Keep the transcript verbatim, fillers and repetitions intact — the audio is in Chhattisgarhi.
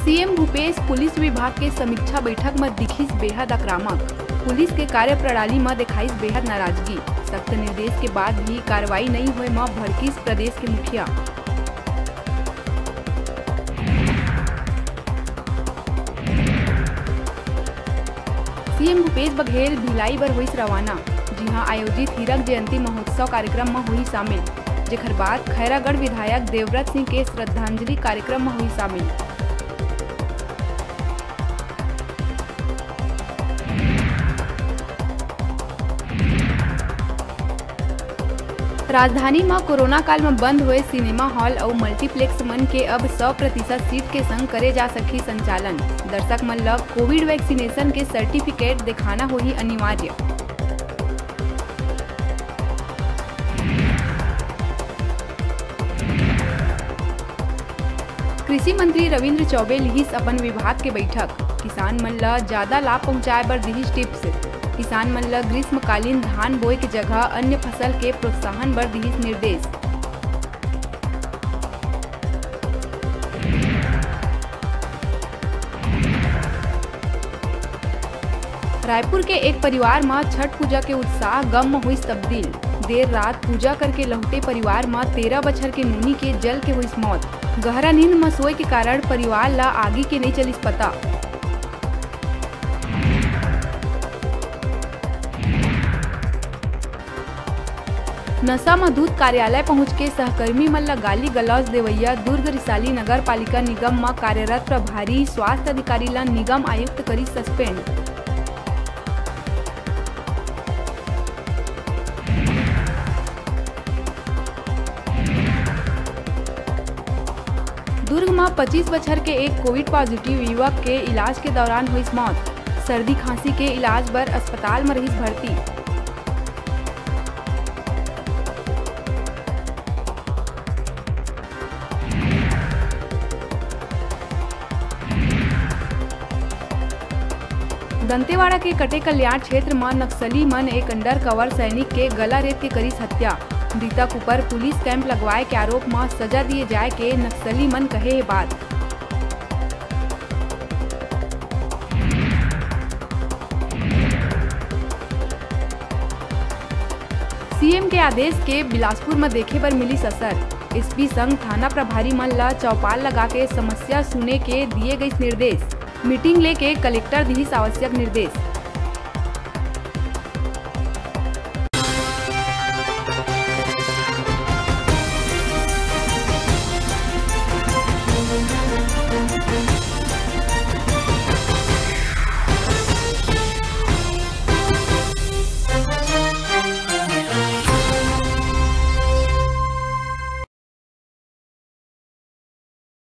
सीएम भूपेश पुलिस विभाग के समीक्षा बैठक म दिखिस बेहद आक्रामक। पुलिस के कार्यप्रणाली म देखाइस बेहद नाराजगी। सख्त निर्देश के बाद भी कार्रवाई नइ होए म भड़किस प्रदेश के मुखिया। सीएम भूपेश बघेल भिलाई बर होइस रवाना, जिहां आयोजित हीरक जयंती महोत्सव कार्यक्रम म होही शामिल, जेखर बाद खैरागढ़ विधायक देवव्रत सिंह के श्रद्धांजलि कार्यक्रम म होही शामिल। राजधानी म कोरोना काल म बंद होए सिनेमा हॉल अउ मल्टीप्लेक्स मन के अब सौ प्रतिशत सीट के संग करे जा सकही संचालन। दर्शक मन ल कोविड वैक्सीनेशन के सर्टिफिकेट देखाना होही अनिवार्य। कृषि मंत्री रविंद्र चौबे लिहिस अपन विभाग के बैठक। किसान मन ल ज्यादा लाभ पहुंचाए बर दिहिस टिप्स। किसान मन ल ग्रीष्मकालीन धान बोए के जगह अन्य फसल के प्रोत्साहन बर दिहिस निर्देश। रायपुर के एक परिवार म छठ पूजा के उत्साह गम म होइस तब्दील। देर रात पूजा करके लहुटे परिवार म तेरह बछर के नोनी के जल के होइस मौत। गहरा नींद म सोए के कारण परिवार ल आगी के नइ चलिस पता। नशा म धुत कार्यालय पहुंच के सहकर्मी मन ल गाली गलौज देवइया दुर्ग रिसाली नगर पालिका निगम म कार्यरत प्रभारी स्वास्थ्य अधिकारी ल निगम आयुक्त करिस सस्पेंड। दुर्ग म पच्चीस बछर के एक कोविड पॉजिटिव युवक के इलाज के दौरान होइस मौत। सर्दी खांसी के इलाज बर अस्पताल म रहिस भर्ती। दंतेवाड़ा के कटेकल्याण क्षेत्र म नक्सली मन एक अंडर कवर सैनिक के गला रेत के करिस हत्या। दीता कुपर पुलिस कैंप लगवाए के आरोप म सजा दिए जाए के नक्सली मन कहे हे बात। सीएम के आदेश के बिलासपुर म देखे बर मिलिस असर। एसपी संग थाना प्रभारी मन ल चौपाल लगा के समस्या सुने के दिए गइस निर्देश। मीटिंग लेके कलेक्टर दिहिस आवश्यक निर्देश।